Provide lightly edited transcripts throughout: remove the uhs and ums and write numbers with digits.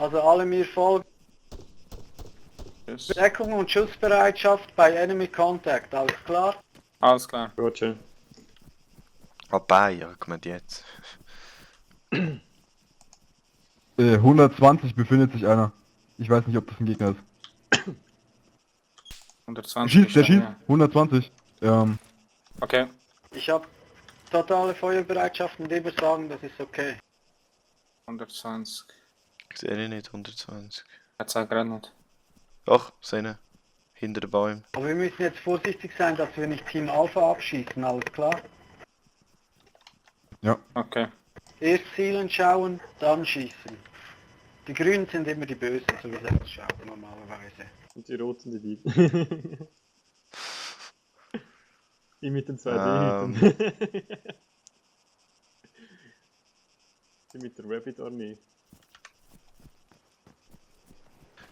Also alle mir folgen. Tschüss. Deckung und Schussbereitschaft bei Enemy Contact, alles klar? Alles klar. Roger. Vorbei, ich meine jetzt. 120 befindet sich einer. Ich weiß nicht, ob das ein Gegner ist. 120 Der ist schießt. ja. 120. Okay. Ich habe totale Feuerbereitschaft und lieber sagen, das ist okay. 120. Ich sehe ihn nicht, 120. Jetzt sag gerade nicht. Doch, sehe hinter den Bäumen. Aber wir müssen jetzt vorsichtig sein, dass wir nicht Team Alpha abschießen, alles klar? Ja. Okay. Erst zielen, schauen, dann schießen. Die Grünen sind immer die Bösen, so wie es ausschaut normalerweise. Und die Roten die Lieben. Ich mit den zwei D-Hüten. Die mit der Rabbit-Armee.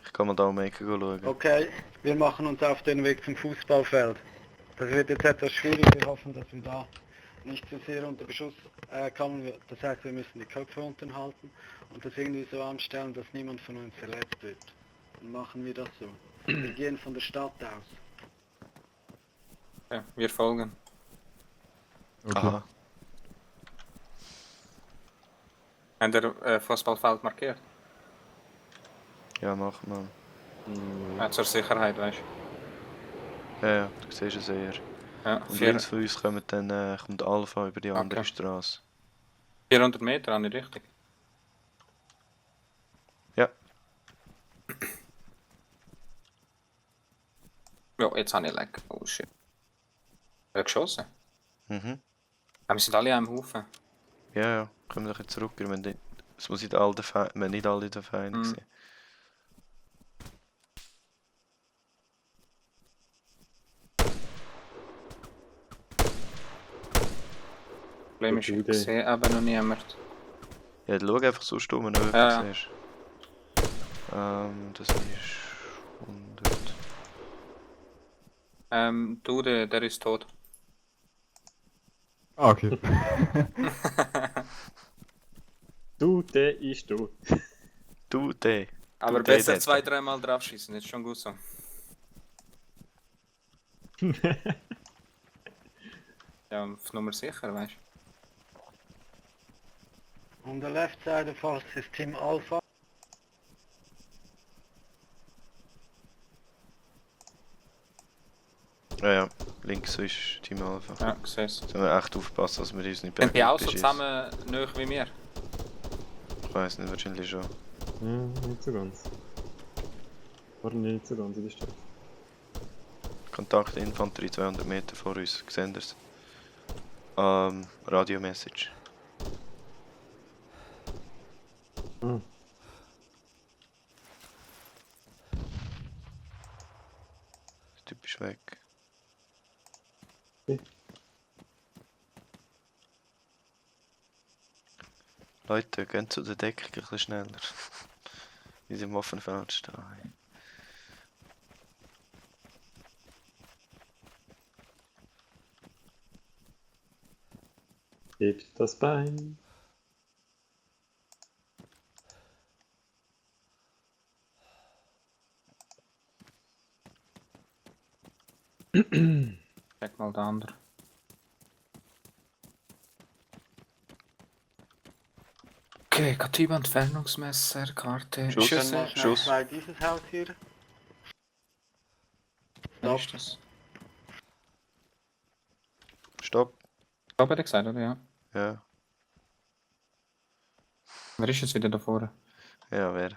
Ich kann mal da um die Ecke schauen. Okay, wir machen uns auf den Weg zum Fußballfeld. Das wird jetzt etwas schwierig, wir hoffen, dass wir da nicht zu sehr unter Beschuss kommen. Das heißt, wir müssen die Köpfe unten halten und das irgendwie so anstellen, dass niemand von uns verletzt wird. Dann machen wir das so. Wir gehen von der Stadt aus. Okay. Wir folgen. Okay. Aha. Haben der Fußballfeld markiert? Ja, mach mal. Zur Sicherheit, weißt du. Ja, du siehst es eher. Ja, Und links von uns kommt dann kommt Alpha über die andere Okay. Straße. 400 Meter an die Richtung. Ja. Ja, jetzt habe ich Leck. Oh shit. Wer geschossen? Mhm. Aber wir sind alle am Haufen. Ja, ja. Kommen wir zurück. Es muss nicht alle wir nicht alle der Feinde Mhm. sein. Problem ist, ich Gute. sehe aber noch niemand. Ja, schau einfach so stumm, wenn du Ja, ja. siehst. Das ist 100. Du, der ist tot. Ah, okay. Du, der ist tot. Du, der. Aber der besser dort. 2-3 Mal draufschießen, ist schon gut so. Ja, auf Nummer sicher, weißt du. On the left side of us is Team Alpha. Ja, ja. Links ist Team Alpha. Ja, ich sehe es. Sollen wir echt aufpassen, dass wir uns nicht Sind die auch so beschissen. zusammen nahe wie wir? Ich weiß nicht, wahrscheinlich schon. Ja, nicht so ganz. War nicht so ganz in der Stadt. Kontakt Infanterie 200 Meter vor uns. Sehen Sie es? Radio-Message. Ah. Der Typ ist weg. Okay. Leute, gehen zu der Deckung ein bisschen schneller. Wir sind im offenen Feld stehen. Hebt das Bein. Check mal der andere. Okay, Katiba, Entfernungsmesser, Karte, Schuss. Dann Schüsse. mal schnell Schuss. bei dieses Haus hier. Wer ist das? Stopp. Stopp, hätte ich gesagt, oder? Ja. Ja. Wer ist jetzt wieder da vorne? Ja, wer?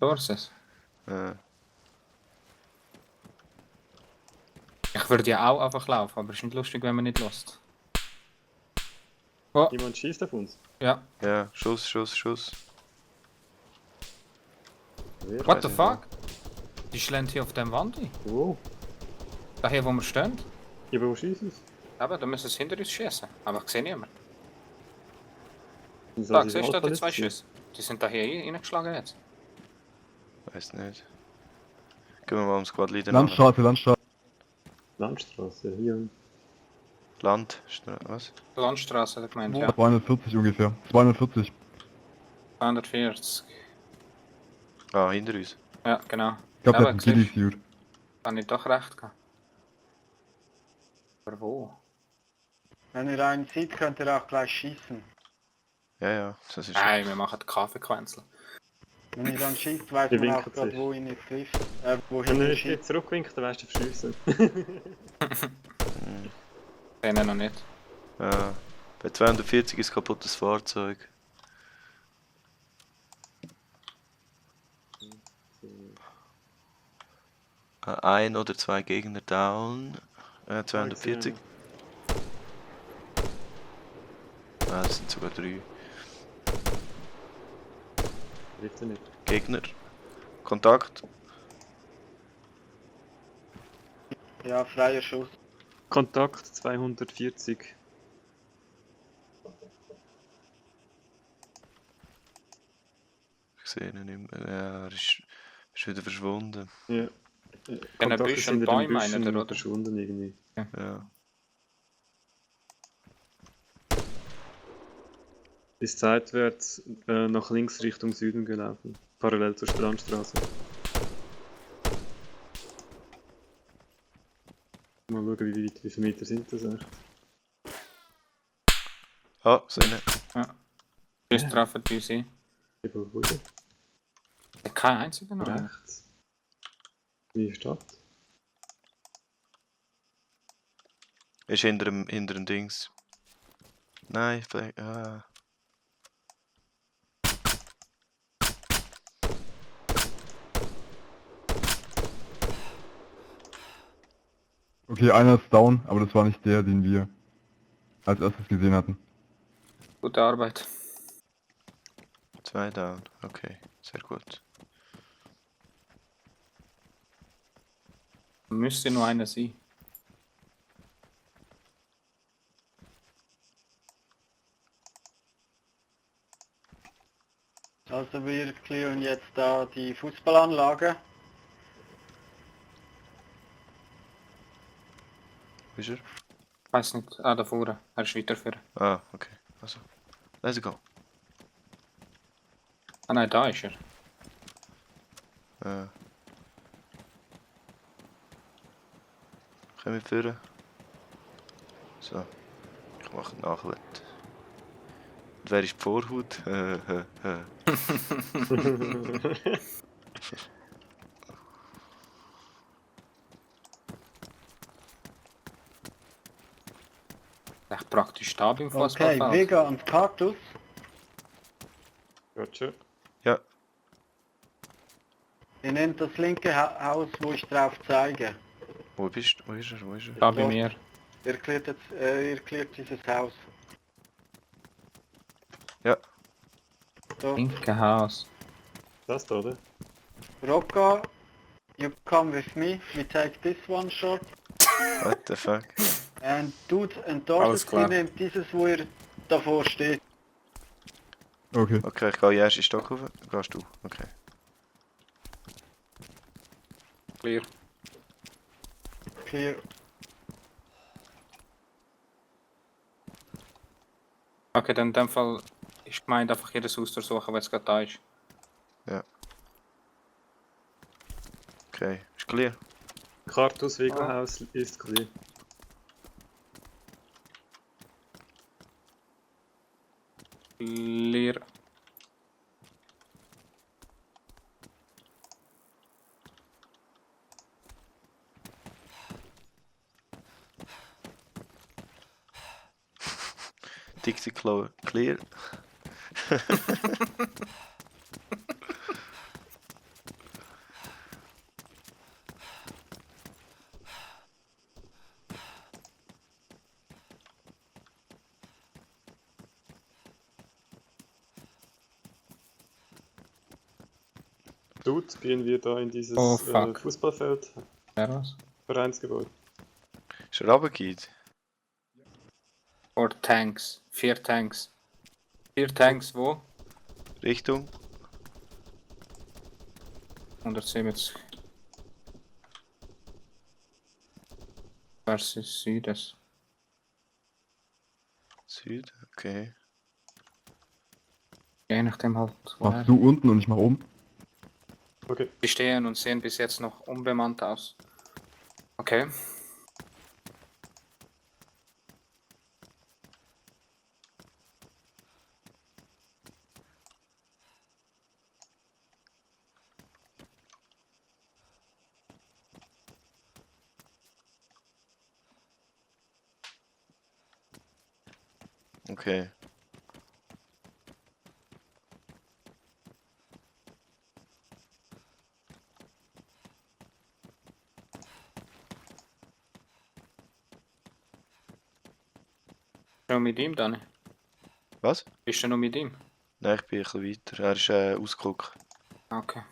Dorses. Ja. Ich würde ja auch einfach laufen, aber es ist nicht lustig, wenn man nicht lässt. Oh, Jemand schießt auf uns. ja. Ja, Schuss, Schuss, Schuss. Wer? What the nicht, fuck? Die schlägt hier auf dem Wand ein. Wo? Da hier, wo wir stehen. Ja, wo schießt es? Aber da müssen sie hinter uns schießen. Aber ich sehe niemanden. Soll Da, sie siehst du Alpha die zwei jetzt sein? Schüsse? Die sind da hier reingeschlagen jetzt. Weiß nicht. Gehen wir mal ums Squad-Leader an. Landstraße, Landstraße. Landstraße, hier. Was? Landstraße, hat er gemeint, Wo? ja. 240 ungefähr. 240. 240. Ah, hinter uns. Ja, genau. Ich glaube, das Aber ist ein siehst du, Gillis-Jur. habe ich doch recht gehabt. Aber wo? Wenn ihr einen sieht, könnt ihr auch gleich schießen. Ja, das ist Nein, wir machen Kaffeequenzel. Wenn ihr dann schießt, weiß Wir man auch winken gerade, sich. wo ihn jetzt trifft. Wohin Wenn er er schießt. jetzt zurückwinkt, dann weißt du, verschiessen. Den noch nicht. bei 240 ist kaputtes Fahrzeug. Ein oder zwei Gegner down. 240. Ah, das sind sogar 3 Trifft er nicht. Gegner. Kontakt. Ja, freier Schuss. Kontakt 240. Ich sehe ihn nicht mehr. Ja, er ist wieder verschwunden. Ja. Ein Kontakt ist Büschel hinter den Bäume meint Büschen ihr, oder? verschwunden irgendwie. Ja. Ist seitwärts nach links Richtung Süden gelaufen. Parallel zur Strandstraße. Mal schauen, wie viele Meter sind das echt. Ah, seine. Ja. Tschüss, treffen bei uns ein. Wo ist Kein einziger er? noch. Rechts. Wie steht? Ist hinter dem Dings. Nein, vielleicht. Okay, einer ist down, aber das war nicht der, den wir als erstes gesehen hatten. Gute Arbeit. 2 down. Okay, sehr gut. Müsste nur einer sein. Also wir clearen jetzt da die Fußballanlage. Wo ist er? Weiß nicht. Ah, da vorne. Er ist weiterführen. Ah, okay. Also, let's go. Ah nein, da ist er. Können wir führen? So, ich mache Nachladen. Und wer ist die Vorhut? Echt praktisch da beim Okay, Fußballfeld. Vega und Cactus. Gotcha. Ja, Ihr nehmt das linke Haus, wo ich drauf zeige. wo bist du? Wo ist er? Wo ist er? Da bei Dort. mir. Ihr cleart dieses Haus. Ja, So, Linke Haus. Das da, oder? Rocco, you come with me. We take this one shot. what the fuck? And Dude and Alles Dortes, klar. ihr nehmt dieses, wo ihr davor steht. Okay. Okay, ich gehe in den ersten Stock rauf. Gehst du? Okay. Clear. Clear. Okay, dann in dem Fall ist gemeint einfach jedes Haus durchsuchen, was gerade da ist. Okay, ist clear. Kartus Wegelhaus ist clear. Clear. Dixie Claw clear. Dude, gehen wir da in dieses Oh, fuck. Fußballfeld, Wer was? Vereinsgebäude. Ist er runtergegangen? Or Tanks. 4 Tanks. 4 Tanks wo? Richtung? 170. Versus Südes. Süd? Okay. Je nachdem halt. woher. Machst du unten und ich mach oben? Okay. Die stehen und sehen bis jetzt noch unbemannt aus. Okay. Okay. Schon mit ihm, Dani? Was? Bist du noch mit ihm? Nein, ich bin ein bisschen weiter. Er ist ausgeguckt. Okay.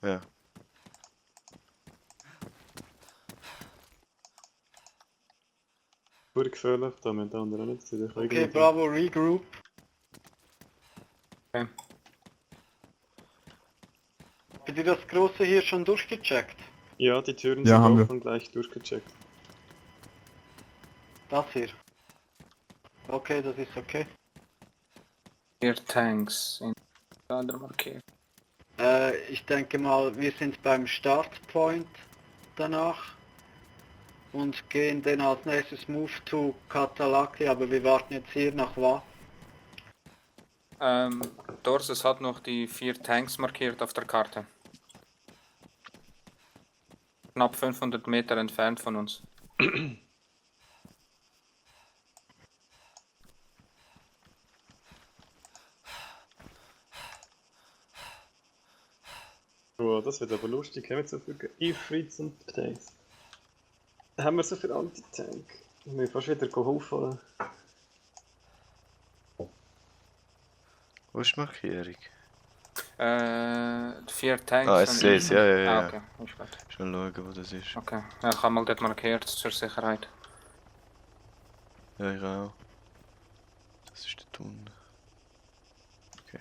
Ja. Pure gefährlich, da haben die anderen nicht gesehen. Ich Okay, irgendwo- Bravo, regroup. Okay. Habt ihr das große hier schon durchgecheckt? Ja, die Türen Ja, sind haben wir. offen, gleich durchgecheckt. Das hier. Okay, das ist okay. 4 Tanks in Kader markiert. Ich denke mal, wir sind beim Startpoint danach und gehen dann als nächstes Move to Katalaki, aber wir warten jetzt hier nach Wa. Dorses hat noch die 4 Tanks markiert auf der Karte. Knapp 500 Meter entfernt von uns. Oh, das wird aber lustig, haben wir so viele Ifrits und Tanks. Haben wir so viel Anti-Tank? Ich muss fast wieder geholfen. Wo ist die Markierung? 4 Tanks. Ah, ich sehe es. Ja, ja, ja. Ah, ja. okay, ist gut. Schnell schauen, wo das ist. Okay, ja, ich habe mal dort markiert zur Sicherheit. Ja, ich auch. Das ist der Tunnel. Okay.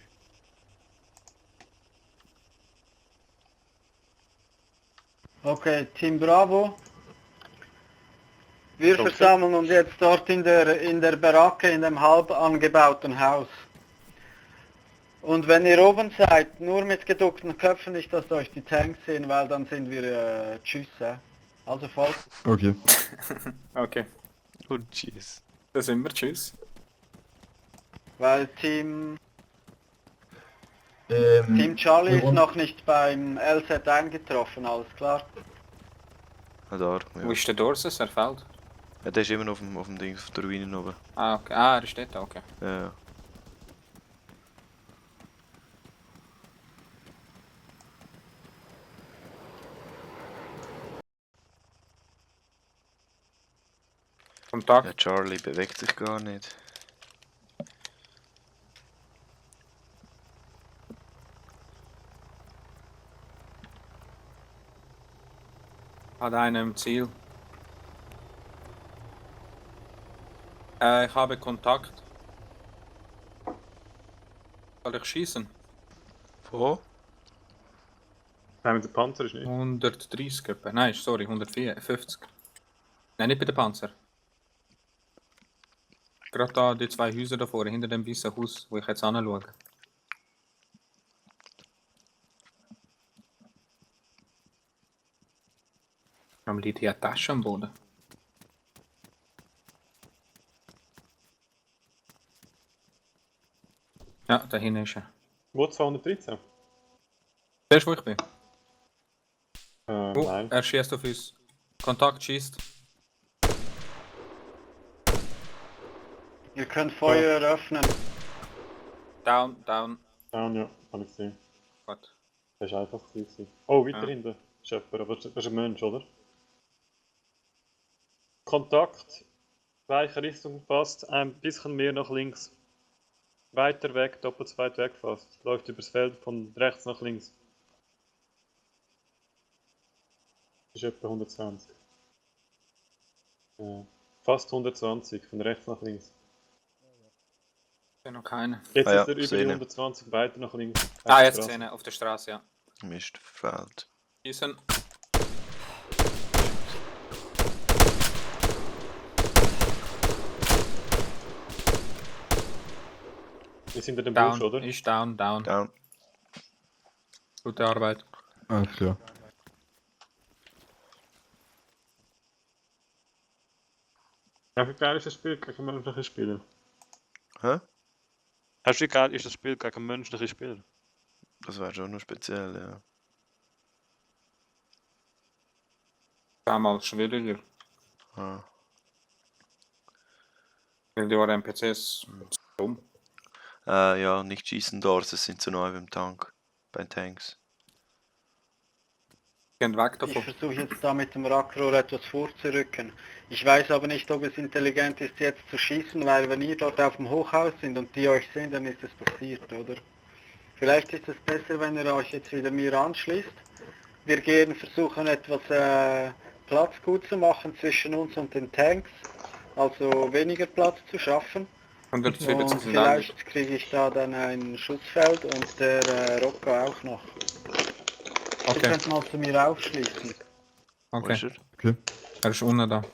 Okay, Team Bravo. Wir Okay. versammeln uns jetzt dort in der Baracke, in dem halb angebauten Haus. Und wenn ihr oben seid, nur mit geduckten Köpfen, nicht dass euch die Tanks sehen, weil dann sind wir tschüss. Also folgt. Okay. Okay, Und tschüss. da sind wir. Tschüss. Weil Team Charlie ist noch nicht beim LZ eingetroffen, alles klar. Ah, da. Wo Ja. ist der Dorses? Er fällt. Ja, der ist immer noch auf dem Ding, auf der Ruine oben. Ah, okay. Ah, er steht da, okay. Ja, ja. Kontakt. Der Charlie bewegt sich gar nicht. Hat einen im Ziel. Ich habe Kontakt. Soll ich schießen? Wo? Nein, der Panzer ist nicht. 130 etwa. Nein, sorry, 150. Nein, nicht bei den Panzer. Gerade da, die 2 Häuser davor, hinter dem weißen Haus, wo ich jetzt anschaue. Warum liegt hier eine Tasche am Boden? Ja, da hinten ist er. Wo 213? Siehst du, wo ich bin? Oh, Nein. er schießt auf uns. Kontakt schießt. Ihr könnt Feuer eröffnen. Down, down. Ja, habe ich gesehen. Gut. Das war einfach gewesen. Oh, weiter Ja. hinten ist jemand, aber das ist ein Mensch, oder? Kontakt. Gleiche Richtung passt, ein bisschen mehr nach links. Weiter weg, doppelt so weit weg fast. Läuft übers Feld von rechts nach links. Ist etwa 120. Ja. Fast 120, von rechts nach links. Ich sehe noch keine. Jetzt Ah ja, ist er über sehe die ihn. 120 weiter nach links. Ah, jetzt sehe ich ihn auf der Straße, ja. Mist, verfehlt. Schießen. Wir sind in dem Down. Busch, oder? Ist down, down. Down. Gute Arbeit. Alles klar. Ja, wie geil ist das Spiel gegen menschliche Spieler? Hä? Hast du wie geil ist das Spiel gegen menschliche Spieler? Das wäre schon noch speziell, ja. Damals schwieriger. Ah. Weil die NPCs dumm. Ja, nicht schießen dort, sie sind zu neu beim Tank. Bei Tanks. Gehen weg Ich davon. versuche jetzt da mit dem Rackrohr etwas vorzurücken. Ich weiß aber nicht, ob es intelligent ist, jetzt zu schießen, weil wenn ihr dort auf dem Hochhaus sind und die euch sehen, dann ist es passiert, oder? Vielleicht ist es besser, wenn ihr euch jetzt wieder mir anschließt. Wir gehen versuchen etwas Platz gut zu machen zwischen uns und den Tanks. Also weniger Platz zu schaffen. 170 Und sind vielleicht kriege ich da dann ein Schussfeld und der Rocco auch noch. Ihr Okay, könnt mal zu mir aufschließen. Wo okay. ist er? Okay. Er ist unten da.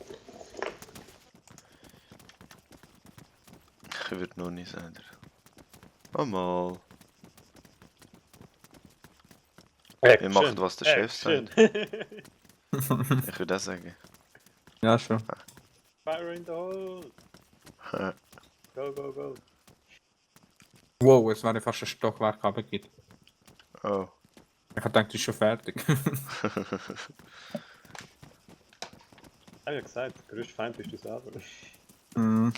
Ich würde noch nicht sein. Oh mal. Wir machen, was der Chef sagt. Ich würde das sagen. Ja, schon. Fire in the hole! Go, go, go! Wow, es wäre fast ein Stockwerk runtergegangen. Oh. Ich hab gedacht, es ist schon fertig. Hab ja gesagt, der größte Feind bist du selber. Mhm.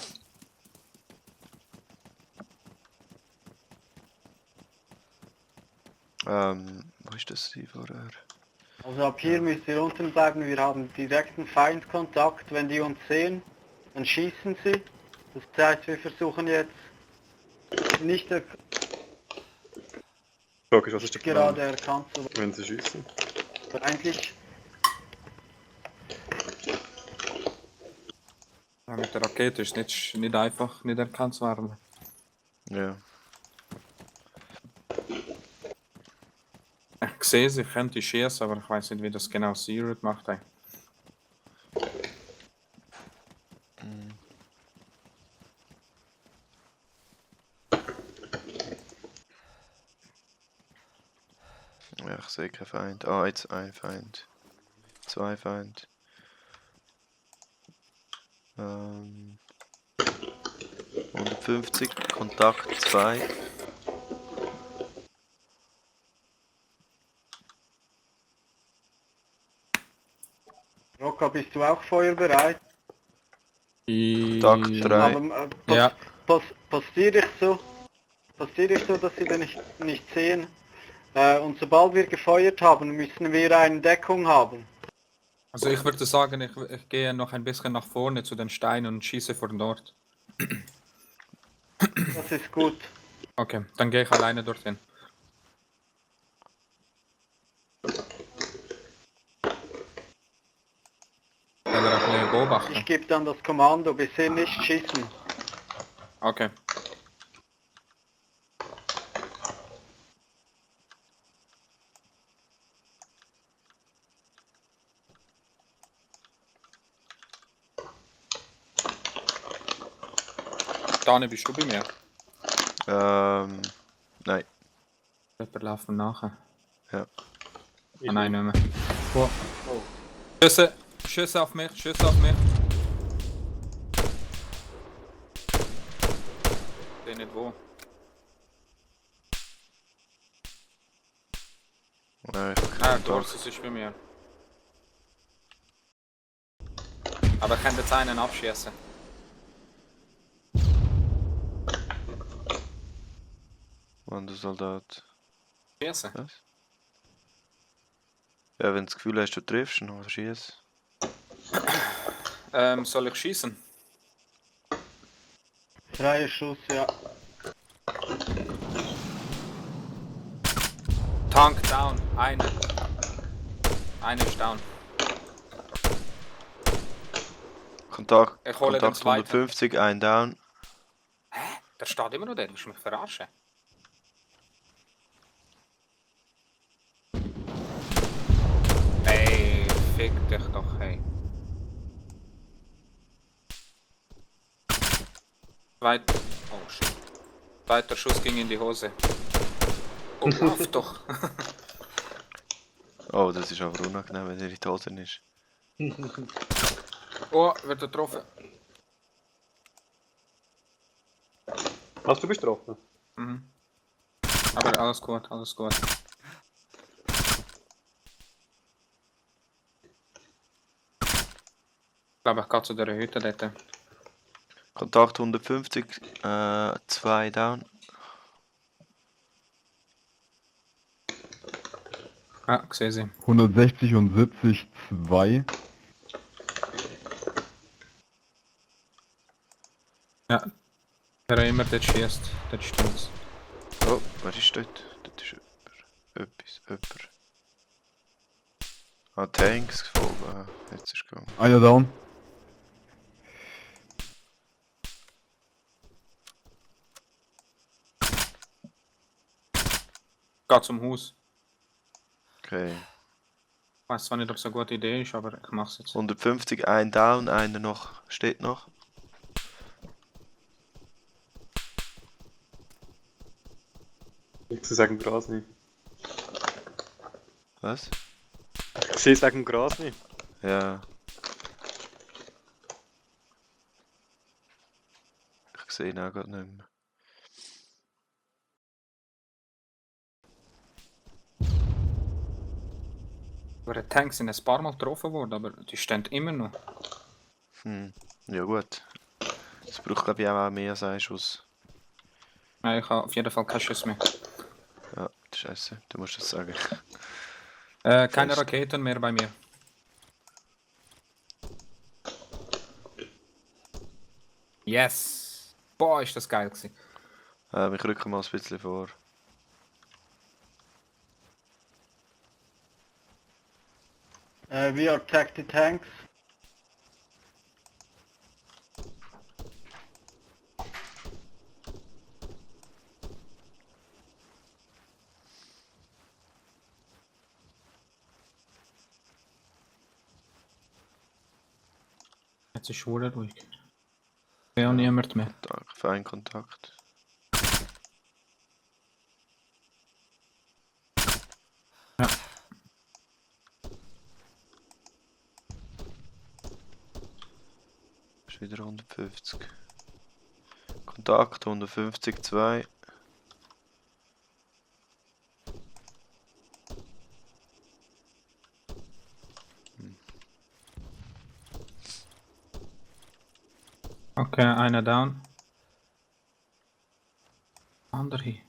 Wo ist das die vorher? Also ab hier müsst ihr unten bleiben, wir haben direkten Feindkontakt. Wenn die uns sehen, dann schießen sie. Das heißt, wir versuchen jetzt nicht Logisch, was ist der gerade Plan, erkannt zu wenn sie schießen? werden. Eigentlich Ja, mit der Rakete ist nicht einfach, nicht erkannt zu werden. Ja. Ich sehe sie, ich könnte schießen, aber ich weiß nicht, wie das genau Zero gemacht hat. Ja, ich sehe keinen Feind. Ah, jetzt ein Feind. Zwei Feind. 150, Kontakt 2. Rocca, bist du auch feuerbereit? Kontakt 3. Aber Ja. postiere ich so, dass sie den nicht sehen. Und sobald wir gefeuert haben, müssen wir eine Deckung haben. Also ich würde sagen, ich gehe noch ein bisschen nach vorne zu den Steinen und schieße von dort. Das ist gut. Okay, dann gehe ich alleine dorthin. Soll er auch mehr beobachten? Ich gebe dann das Kommando, bisher nicht schießen. Okay. Dani, bist du bei mir? Nein. Wir laufen nachher. Ja. Ah nein, nicht mehr. Wo? Schüsse! Schüsse auf mich! Schüsse auf mich! Ich sehe nicht wo. Nein, ich Ah, kann dort ist es bei mir. Aber ich kann jetzt einen abschießen. Wandersoldat. Schießen? Was? Ja, wenn du das Gefühl hast, du triffst, dann schieß. Soll ich schießen? Freier Schuss, ja. Tank down, einer. Einer ist down. Kontakt, Ich hole den Kontakt zweiten. 150, ein down. Der steht immer noch da, du musst mich verarschen. Ey, fick dich doch, hey. Oh shit. Zweiter Schuss ging in die Hose. Oh, lauf doch. Oh, das ist aber unangenehm, wenn er in die Hose ist. Oh, wird getroffen. Was, du bist getroffen? Mhm. Aber alles gut, alles gut. Ich glaube, ich gehe zu der Hütte dort. Kontakt 150, 2 down. Ah, ich sehe sie. 160 und 70, 2. Ja. Wer immer dort schießt, dort stimmt's. Oh, wer ist dort? Dort ist jemand. Ah, Tanks gefolgt. Ah, jetzt ist gegangen. Einer down. Geh zum Haus. Okay. Ich weiß zwar nicht, ob es eine gute Idee ist, aber ich mach's jetzt. 150, ein down, einer noch, steht noch. Ich sehe wegen dem Gras nicht. Was? Ich sehe es wegen dem Gras nicht. Ja. Ich sehe ihn auch gerade nicht mehr. Aber die Tanks sind ein paar Mal getroffen worden, aber die stehen immer noch. Ja gut. Das braucht glaube ich auch mehr als einen Schuss. Nein, ich habe auf jeden Fall keinen Schuss mehr. Ja, scheiße, du musst das sagen. Keine Fest. Raketen mehr bei mir. Yes! Boah, ist das geil gewesen. Ich rücke mal ein bisschen vor. We attack the tanks. Jetzt ist schwuler ruhig. Ich sehe auch niemand mehr. Danke für einen Kontakt. Ja. Ist wieder 150. Kontakt 150, 2. Okay, einer down. Andere.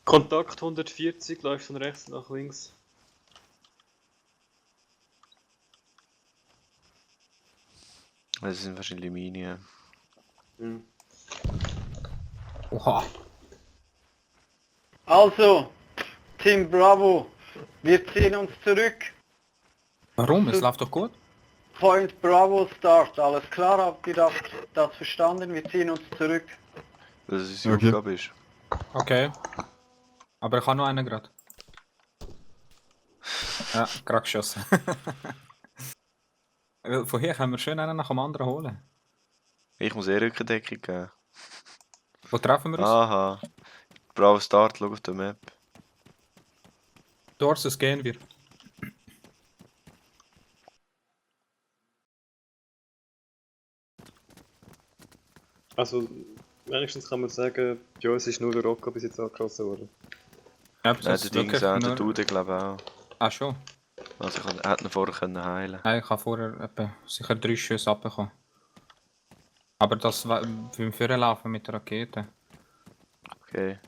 Kontakt 140, läuft von rechts nach links. Das sind wahrscheinlich Minen. Hm. Oha. Also, Team Bravo, wir ziehen uns zurück. Warum? Es läuft doch gut. Point Bravo Start, alles klar, habt ihr das verstanden? Wir ziehen uns zurück. Dass es die Okay. Aufgabe ist. Okay. Aber ich habe noch einen gerade. Ja, gerade geschossen. Von hier können wir schön einen nach dem anderen holen. Ich muss Rückendeckung geben. Wo treffen wir uns? Aha. Bravo Start, schau auf der Map. Dorses gehen wir. Also, wenigstens kann man sagen, bei uns ist nur der Rocco bis jetzt angeschossen worden. Ja, bis Nein, jetzt der Ding wirklich auch, der nur... Dude glaube ich auch. Ah, schon? Also er hätte ihn vorher können heilen. Nein, ich habe vorher etwa sicher 3 Schüsse abbekommen. Aber das war beim Vorlaufen mit der Rakete. Okay.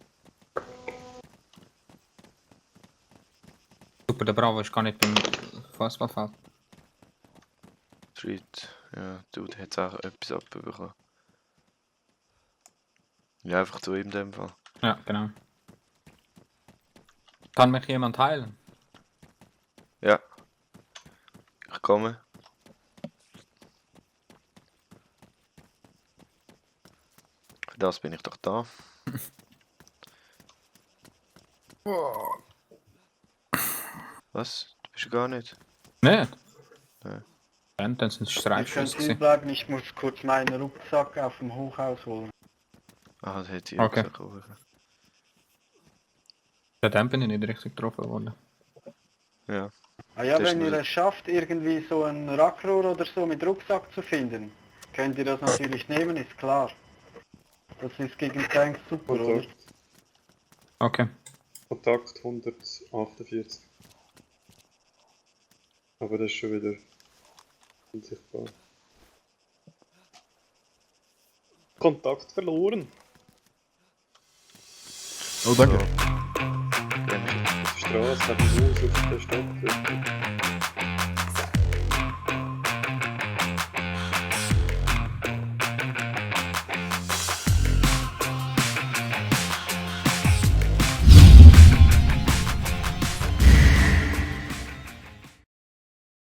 Super, der Bravo ist gar nicht beim Fußballfeld. Street. Ja, der Dude hat auch etwas abbekommen. Ja, einfach zu ihm in dem Fall. Ja, genau. Kann mich jemand heilen? Ja. Ich komme. Für das bin ich doch da. Was? Du bist gar nicht? Nicht? Nein. Dann sind es Ihr Streifschüsse könnt hier gewesen. bleiben, ich muss kurz meinen Rucksack auf dem Hochhaus holen. Ah, das hätte ich Okay. gesagt. Ja, dann bin ich nicht richtig getroffen worden. Ja. Ah ja, Das wenn ist ihr nur- es schafft, irgendwie so ein Rackrohr oder so mit Rucksack zu finden, könnt ihr das natürlich nehmen, ist klar. Das ist gegen Tanks super, oder? Kontakt. Okay. Kontakt 148. Aber das ist schon wieder unsichtbar. Kontakt verloren. Oh, danke. Grenze. Die Straße hat einen Haus auf der Stadt.